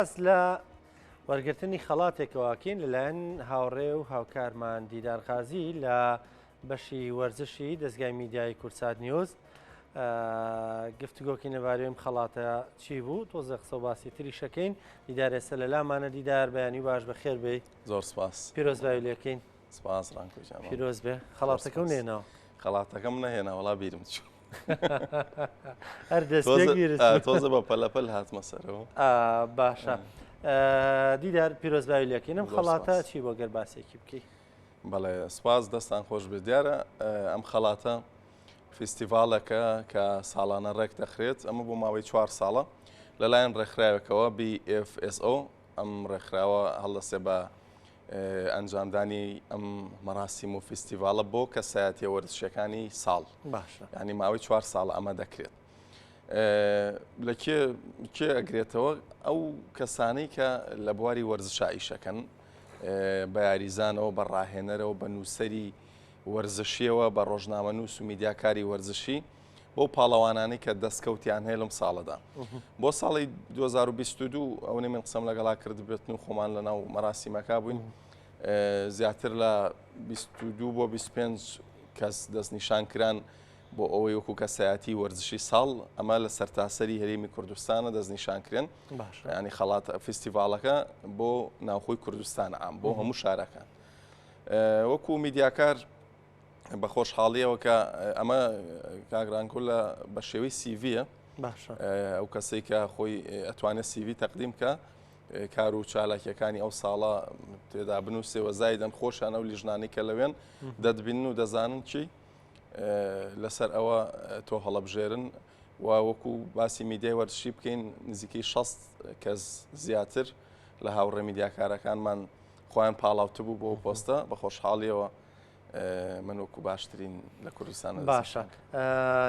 باس لە وەرگرتنی خەڵاتێکەوە ئەکەین لەلایەن هاوڕێ و هاوکارمان دیدار قازی لە بەشی وەرزشی دەزگای میدیایی کوردسات نیوز گفتوگۆکەین لەبارەی ئەم خەڵاتە چی بوو تۆزێ قسە و باسی تریشەکەین دیدار ئێستا لە لامانە دیدار بەیانی باش بەخێر بێی زۆر سپاس پیرۆزباوی لێکەین سپاس ڕانکۆ گیان. پیرۆز بێ خەڵاتەکەم نێناوە خەڵاتەکەم نەهێنا وەڵا بیرم چوو هەر دەستێک بیرت چوو. تۆزە بە پەلەپەل هاتمە سەرەوە. باشە دیدار پیرۆزباوی لێکەین ئەم زۆر خەڵاتە سپاس. چی بۆ گەر باسێکی بکەی؟ بەڵێ سپاس دەستان خۆش بێت دیارە ئەم خەڵاتە فیستیڤاڵێکە کە ساڵانە ڕێک دەخرێت ئەمە بۆ ماوەی چوار ساڵە لەلایەن ڕێکخراوێکەوە BFSO ئەم ڕێکخراوە هەڵدەسێ بە ئەنجامدانی ئەم مەراسیم و فیستیڤاڵە بۆ کەسایەتیە وەرزشیەکانی ساڵ باشە ینی ماوەی چوار ساڵ ئەمە دەکرێت لە کێ کێ ئەگرێتەوە ئەو کەسانەی کە لە بواری وەرزشا ئیشەکەن بە یاریزانەوە بە ڕاهێنەرەوە بە نووسەری وەرزشیەوە بە ڕۆژنامەنووس و میدیاکاری وەرزشی بەو پاڵەوانانەی کە دەستکەوتیان هەیە لەم ساڵەدا بۆ ساڵی 2022 ئەوەی من قسەم لەگەڵا کردبێتن و خۆمان لە ناو مەراسیمەکە بووین زیاتر لە 22 بۆ 25 کەس دەستنیشان کران بۆ ئەوەی وەکو کەسایەتی وەرزشی ساڵ ئەمە لە سەرتاسەری هەرێمی کوردستانە دەستنیشان کرێن ینی خەڵات فیستیڤاڵەکە بۆ ناوخۆی کوردستان عام بۆ هەموو شارەکان وەکو میدیاکار بە خۆشحاڵیەوە کە ئەمە کاک ڕانکۆ لە بە شێوەی سیڤیە باشە ئەو کەسەی کە خۆی ئەتوانێت سیڤی تەقدیم کە کار و چالاکیەکانی ئەو ساڵە تێدا بنووسێ وە زایدەن خۆشیان ئەو لیژنانەی کە لەوێن دەتبینن و دەزانن چی لەسەر ئەوە تۆ هەڵەبژێرن و وەکو باسی میدیای وەرزشی بکەین نزیکەی 60 کەس زیاتر لە هاوڕێ میدیاکارەکانمان خۆیان پاڵاوتبوو بۆ پۆستە بە خۆشحاڵیەوە من وەکو باشترین لە کوردستان باشە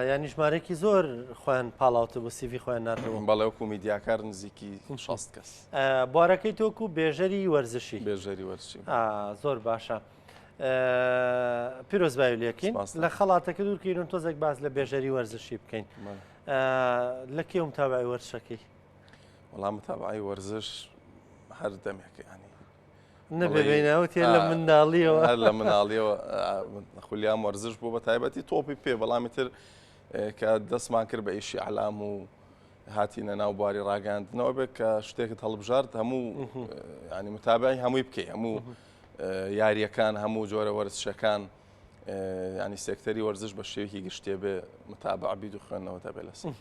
یانی ژمارەێکی زۆر خۆیان پاڵاوتە بۆ سیڤی خۆیان ناردەوە بەڵێ وەکو میدیاکار نزیکی 60 کەس بوارەکەی تۆکو بێژەری وەرزشی بێژەری وەرزشی زۆر باشە پیرۆزباوی لەکەین لە خەڵاتەکە دوورکەین تۆزێک باس لە بێژەری وەرزشی بکەین لە کێ متابعی وەرزشەکەی وەڵام متابعی وەرزش هەر دەمێکە ینی نەبێ بیناوتێ لە منداڵیەوە هەر لە مناڵیەوە خولیام وەرزش بوو بە تایبەتی تۆپی پێ بەڵامی تر کە دەستمان کرد بە ئیشی عەلام و هاتینە ناو بواری ڕاگەاندنەوە بێت کە شتێکت هەڵبژارد هەموو ینی متابعی هەمووی بکەی هەموو یاریەکان هەموو جۆرە وەرزشەکان ینی سێکتەری وەرزش بە شێوەیەکی گشتێ بێ متابع بیت و خوێندنەوە دەبێت لەسەر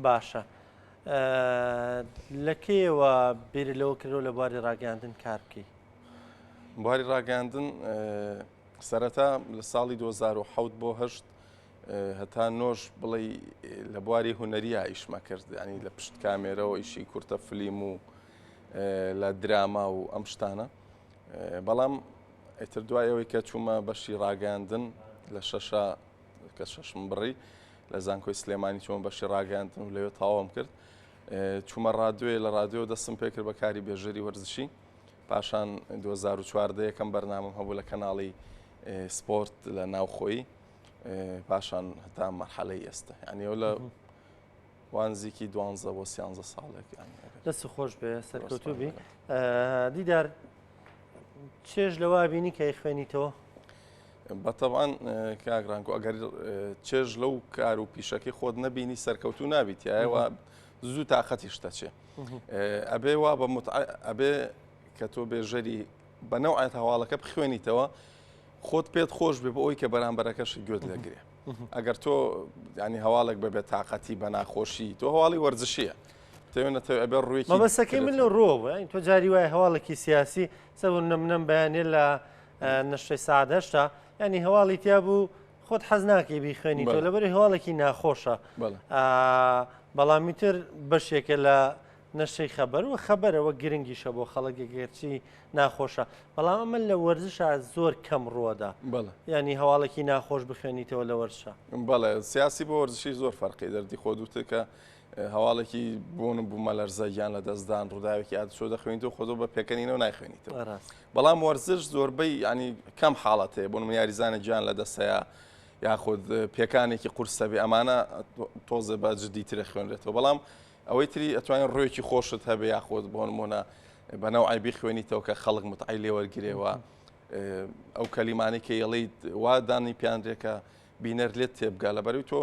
باشە لە کەیەوە بیرت لەوە کردەوە لە بواری ڕاگەیاندن کار بکەی؟ بواری ڕاگەیاندن سەرەتا لە ساڵی 2007 بۆ هەشت هەتا نۆش بڵێ لە بواری هونەریە ئیشمە کرد ینی لە پشت کامێرەوە ئیشی کورتە فلیم و لە دراما و ئەم شتانە بەڵام ئیتر دوای ئەوەی کە چوومە بەشی ڕاگەاندن لە شەشە کە شەشم بڕی لە زانکۆی سلێمانی چوومە بەشی ڕاگەیاندن و لەوێ تەواوم کرد چوومە ڕادوێ لە ڕادیۆ دەستم پێکرد بە کاری بێژەری وەرزشی پاشان 2014 یەکەم بەرنامەم هەبوو لە کەناڵی سپۆرت لە ناوخۆی پاشان هەتا مەرحەلەی ئێستا یعنی ئەو لە وانزیکی دوانزە بۆ سیانزە ساڵێک دەست خۆش بێ سەرکەوتوو بی دیدار چێژ لەوە بینی کە خوێنیتەوە بەتەبعەن کاک ڕانکۆ ئەگەر چێژ لەو کار و پیشەکەی خۆت نەبینی سەرکەوتو نابیت یاوە زوو تااقەتیش دەچێ ئەبێ وا بە ئەبێ کە تۆ بێژەری بە نەوعێت هەواڵەکە بخوێنیتەوە خۆت پێت خۆش بێ بۆ ئەوی کە بەرامبەرەکەش گوێت لەگرێ ئەگەر تۆ ینی هەواڵێک بەبێت تااقەتی بە ناخۆشی تۆ هەواڵی وەرزشیە تەوێنەتەوە ئەبێ ڕووی مەبەستەکەی من لە ڕۆوە تۆ جاری وای هەواڵێکی سیاسی سەبوو نمنم بەیانێ لە نەشتەی سەعات هەشتا ینی هەواڵی تیا بوو خۆت حەز ناکەی بیخوێنی تۆ لەبەری هەواڵێکی ناخۆشە بەڵامی تر بەشێکە لە نەشەی خەبەر و خەبەرەوە گرنگیشە بۆ خەڵک گەرچی ناخۆشە بەڵام ئەمە لە وەرزشە زۆر کەم ڕووەدا ینی هەواڵێکی ناخۆش بخوێنیتەوە لە وەرزشە بەڵێ سیاسی بۆ وەرزشی زۆر فەرقی دەردی خۆ دوتر کە هەواڵێکی بوون و بوومەلەرزە گیان لە دەستدان ڕووداوێکی هاتوچۆ دەخوێنیتەوە خۆتۆ بە پێکەنینەوە نایخوێنیتەوە بەڵام وەرزش زۆربەی ینی کەم حاڵەت هەیە بۆ نموونە یاریزانە گیان لە دەستەیە یاخود پێکانێکی قورسە بێ ئەمانە تۆزێ بە جدیترە خوێنرێتەوە بەڵام ئەوەی تری ئەتوانین ڕوویەکی خۆشت هەبێ یاخود بۆ نمونە بە نەوعی بیخوێنیتەوە کە خەڵک متعی لێوەرگرێەوە ئەو کەلیمانەی کە یڵیت وا دانی پیانرێکە بینەر لێت تێبگا لەبەروی تۆ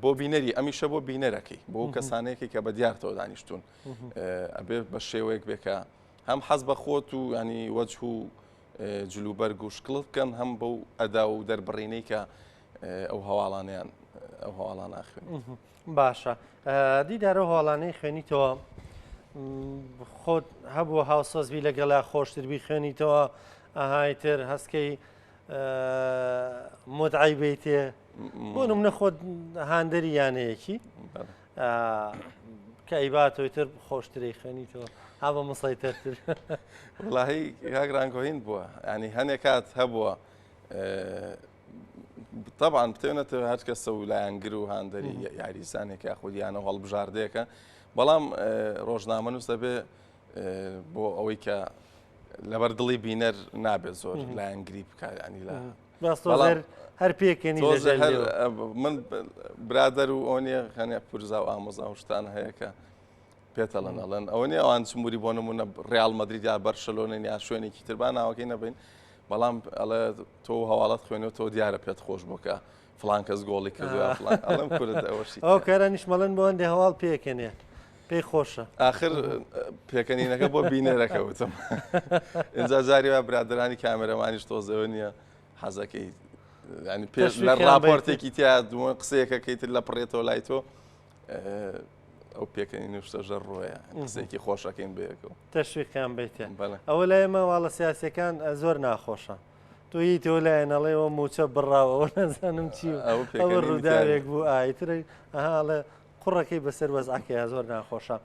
بۆ بینەری ئەمیشە بۆ بینەرەکەی بۆ کەسانێکی کە بە دیارتەوە دانیشتون ئەبێ بە شێوەیەک بێکە هەم حەز بە خۆت و ینی وەجه و جلوبەرگ و شکڵت بکەن هەم بەو ئەدا و دەربڕینەی کە ئەو هەواڵانیان ئەو هەواڵان ئاخوێن باشە دیدارە هەواڵانەی خوێنیتەوە خۆت هەبوو هاوسۆزبی لەگەڵا خۆشتر بی خوێنیتەوە ئەهایتر هەستکەی مدعی بیتێ بۆ نمونە خۆت هاندەری یانەیەکی کە ئەیباتەوەی تر خۆشتری خوێنیتەوە ها بە مسەیتەرتر وڵی کاک ڕانکۆ هیند بووە ینی هەنێک کات هەبووە طبعا بتێنێتەوە هەر کەسە و لایەنگر و هاندەری یاریزانێک یاخود یانە و هەڵبژاردەیەکە بەڵام ڕۆژنامەنووس دەبێ بۆ ئەوەی کە لەبەر دڵی بینەر نابێت زۆر لایەنگری بکات ینی لە هەر پێکەنی من برادەر و ئەو نیە خەنێ پورزا و ئامۆزا و شتان هەیە کە پێتەڵەن ئەڵێن ئەوە نیە ئەوان جمهوری بۆ نمونە ڕیال مەدرید یا بەرشەلۆنە یا شوێنێکی تر با ناوەکەی نەبین بەڵام ئەڵێ تۆ هەواڵەت خوێنەوە تۆ دیارە پێت خۆش بوو کە فلان کەس گۆڵی کردو فلان ئەڵێم کورد ئەوەشی ئەو کارانیش مەڵێن بۆ هەندێ هەواڵ پێکەنێ پێی خۆشە. ئاخر پێکەنینەکە بۆ بینەرەکە وتم ئینجا جاری وا برادەرانی کامێرەمانیش تۆزەوە نییە حەزەکەی ینی پێش لە ڕاپۆرتێکی تیا دووە قسەیەکەکەی تر لە پڕێتەوە لای تۆ ئەو پێکەنین و شتە ژەر ڕۆیە قسەیەکی خۆشەکەین بەیەکەوە تەشویقیان بیتێ ئەوە لای ئێمە واڵە سیاسەکان زۆر ناخۆشە تۆ یتەوە لایەن ئەڵێەوە موچە بڕاوەوە نازانم چی ئەوە ڕووداوێک بوو ئایتر ئەهاڵێ قوڕەکەی بەسەر وەزعەکەیا زۆر ناخۆشە.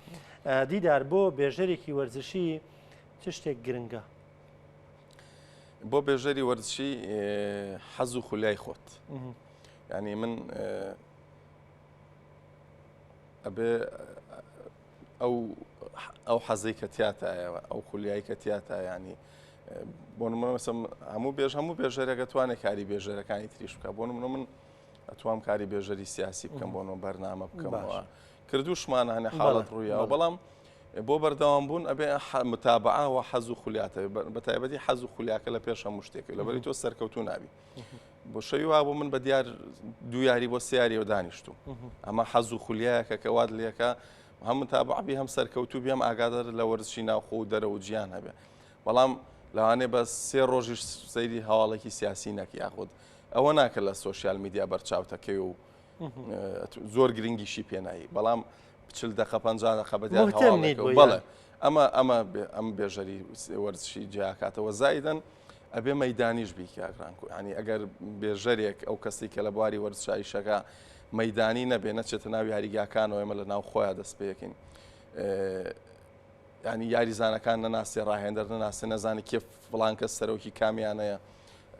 دیدار بۆ بێژەرێکی وەرزشی چ شتێک گرنگە؟ بۆ بێژەری وەرزشی حەز و خولیای خۆت ینی من ئەبێ ئەو ئەو حەزەی کە تیاتایەوە ئەو خولیای کە تیاتا ینی بۆ نمونە مەسەم هەموو بێژ هەموو بێژەرێکە توانێت کاری بێژەرەکانی تریش بکە بۆ نمونە من ئەتوام کاری بێژەری سیاسی بکەم بۆ نۆ بەرنامە بکەمەوە کردوشمان هەنێ حاڵەت ڕوویاوە بەڵام بۆ بەردەوام بوون ئەبێ متابعە و حەز و خولیاتە بە تایبەتی حەز و خولیاکە لە پێش هەموو شتێک لەبەری تۆ سەرکەوتو نابی بۆ شەوی وا بوو من بە دیار دوو یاری بۆ سیاریەوە دانیشتوم ئەمە حەز و خولیایەکە کە وات لەکە هەم متابعبی هەم سەرکەوتوو بیم ئاگادار لە وەرزشی ناوخۆ و دەرەوە و جیان هەبێ بەڵام لەوانەیە بە سێ ڕۆژیش سەیری هەواڵێکی سیاسی نەک یاخود ئەوە ناکە لە سۆشیال میدیا بەرچاوتەکەی و زۆر گرنگیشی پێنایی بەڵام چل دقە پ دقە بە بەڵێ ئەمە ئەمە ئەم بێژەری وەرزشی جیاکاتەوە زایدن ئەبێ مەدانیش بی کاگرانکو ینی ئەگەر بێژەرێک ئەو کەسی کە لە بواری وەرزشایشەکە مەدانی نەبێ نەچێتە ناو یاریگاکانەوە ئێمە لە ناو خۆیان دەست پێکەین ینی یاریزانەکان نەناسێ ڕاهێنەر نەناسێ نەزانانی کێ فڵان کەس سەرۆکی کامیانەیە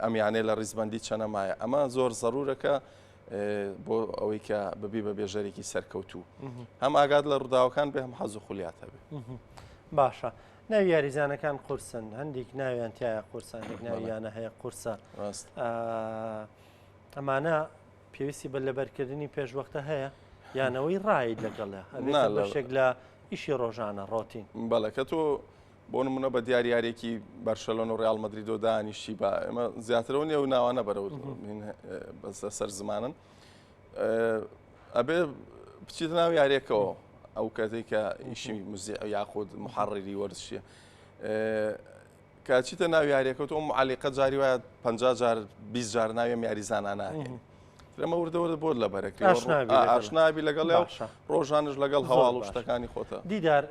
ئەم یانەیە لە ڕیزبەندی چەنەمایە ئەمە زۆر زەرورەکە بۆ ئەوەی کە ببی بە بێژەرێکی سەرکەوتوو هەم ئاگات لە ڕووداوەکان بێ هەم حەز و خولیات هەبێ باشە ناوی یاریزانەکان قورسن هەندێک ناویان تایە قورسان هەندێک ناویانە هەیە قورسە ئەمانە پێویستی بە لەبەرکردنی پێشوەختە هەیە یانەوەی ڕایت لەگەڵە بەشێک لە ئیشی ڕۆژانە ڕۆتین بەڵێ کە تۆ بۆ نمونە بە دیار یاریەکی بەرشەلۆن و ڕیاڵ مەدریدۆ دانیشی با ئێمە زیاترەوە نیە و ناوانە بەرەو سەر زمانن ئەبێ بچیت ناو یاریەکەەوە ئەو کاتێک کە ئیشی مزیع یاخود محڕری وەرزشیە کە چیتە ناو یاریەکە تۆ معلیقە جاری وایە 50 جار 20 جار ناویم یاریزانانە لەمە وردە وردە بۆت لەبەرەکەی ئاشنابی لەگەڵ ڕۆژانش لەگەڵ هەواڵ و شتەکانی خۆتە دیدار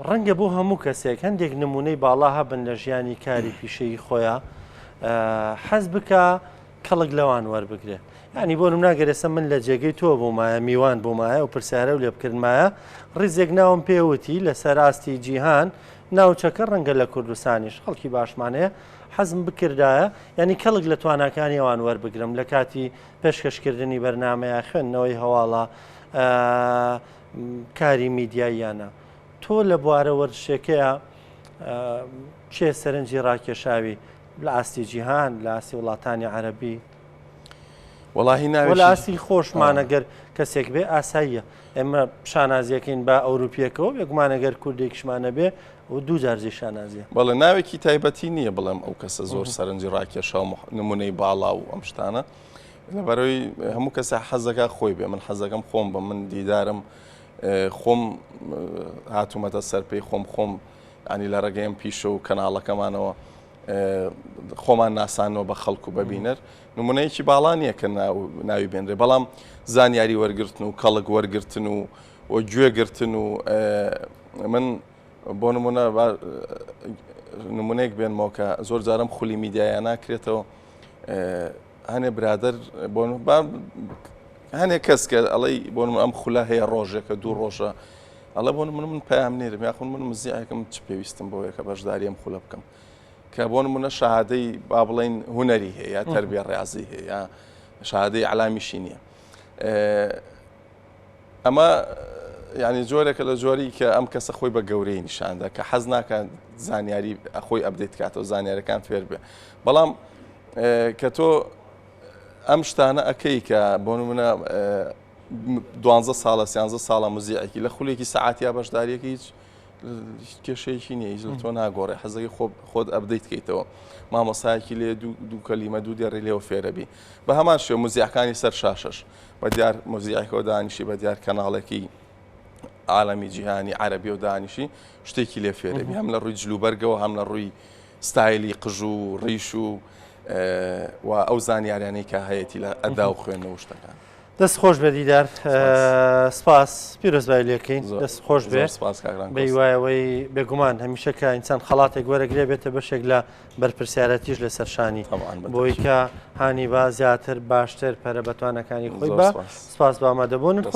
ڕەنگە بۆ هەموو کەسێک هەندێک نمونەی باڵا هەبن لە ژیانی کاری پیشەیی خۆیان حەز بکە کەڵک لەوان وەربگرێ ینی بۆ نمناگەرێسە من لە جێگەی تۆ بوومایە میوان بوومایە و پرسیارە و لێبکردمایە ڕیزێک ناوم پێوتی لەسەر ئاستی جیهان ناوچەکە ڕەنگە لە کوردستانیش خەڵکی باشمانەیە حەزم بکردایە ینی کەڵک لە تواناکانی ئەوان وەربگرم لە کاتی پێشکەشکردنی بەرنمەیە خوێندنەوەی هەواڵە کاری میدیاییانە تۆ لە بوارە وەرزشێکەیە کێ سەرنجی ڕاکێشاوی لە ئاستی جیهان لە ئاستی وڵاتانی عەربی؟ وەڵاهی ناوێکی وەلا ئاستی خۆشمان ئەگەر کەسێک بێ ئاساییە ئێمە شانازیەکەین بە ئەوروپیەکەوە بێگومان ئەگەر کوردێکیشمان نەبێ و دوو جار جێی شانازیە. بەڵێ ناوێکی تایبەتی نییە بڵێم ئەو کەسە زۆر سەرنجی ڕاکێشا و نمونەی باڵا و ئەم شتانە لەبەرەوەی هەموو کەسە حەزەکە خۆی بێ من حەزەکەم خۆم بە من دیدارم خۆم هاتوومەتە سەرپێی خۆم خۆم ینی لە ڕێگەیم پیشە و کەناڵەکەمانەوە خۆمان ناسانەوە بە خەڵک و بە بینەر نمونەیەکی باڵا نییە کە ناوی بێنرێ بەڵام زانیاری وەرگرتن و کەڵک وەرگرتن و و گوێگرتن و من بۆ نمونە نمونەیەک بێنمەوە کە زۆر جارم خولی میدیایە ناکرێتەوە هەنێ برادەر بۆ هەنێک کەس کە ئەڵەی بۆ ئەم خولە هەیە ڕۆژێکە دوو ڕۆژە ئەڵێ بۆ نمونە من پەیام نێرم یاخون من مزیعێکم چ پێویستم بۆیە کە بەشداری ئەم خولە بکەم کە بۆ نمونە شەهادەی با بڵێین هونەری هەیە یا تەربیە ڕاضی هەیە یا شەهادەی ئەلامیشی نییە ئەمە یعنی جۆرێکە لە جۆری کە ئەم کەسە خۆی بە گەورەی نیشاندا کە حەز ناکە زانیاری خۆی update کاتەوە زانیارەکان فێر بێ بەڵام کە تۆ ئەم شتانە ئەەکەی کە بۆ نمونە دوانزە ساڵە سیانزە ساڵە موزیعێکی لە خولێکی سەعاتیا بەشداریەکە هیچ کێشەیەکی نییە هیچ لە تۆ ناگۆڕێ حەزەکەی خۆ خۆت update کەیتەوە مامۆسایەکی لێ دوو کەلیمە دوو دێڕی لێوە فێرەبی بە هەمان شێوە موزیعەکانی سەر شاشەش بە دیار موزیعێکەوە دانیشی بە دیار کەناڵێکی عالەمی جیهانی عەرەبی و دانیشی شتێکی لێ فێرەبی هەم لە ڕووی جلوبەرگەوە هەم لە ڕووی ستایلی قژ و ڕیش و و ئەو زانیاریانەی کە هەیەتی لە ئەدا و خوێندنەوە شتەکان. دەست خۆش بێ دیدار سپاس پیرۆزبای لێکەین دەست خۆش بێ بەیوایەوەی بێگومان هەمیشە کە ئینسان خەڵاتێک وەرەگرێ بێتە بەشێک لە بەرپرسیارەتیش لەسەر شانی بۆی کە هانی با زیاتر باشتر پەرە بەتوانەکانی خۆی بە سپاس بە ئامادەبوونت خۆش.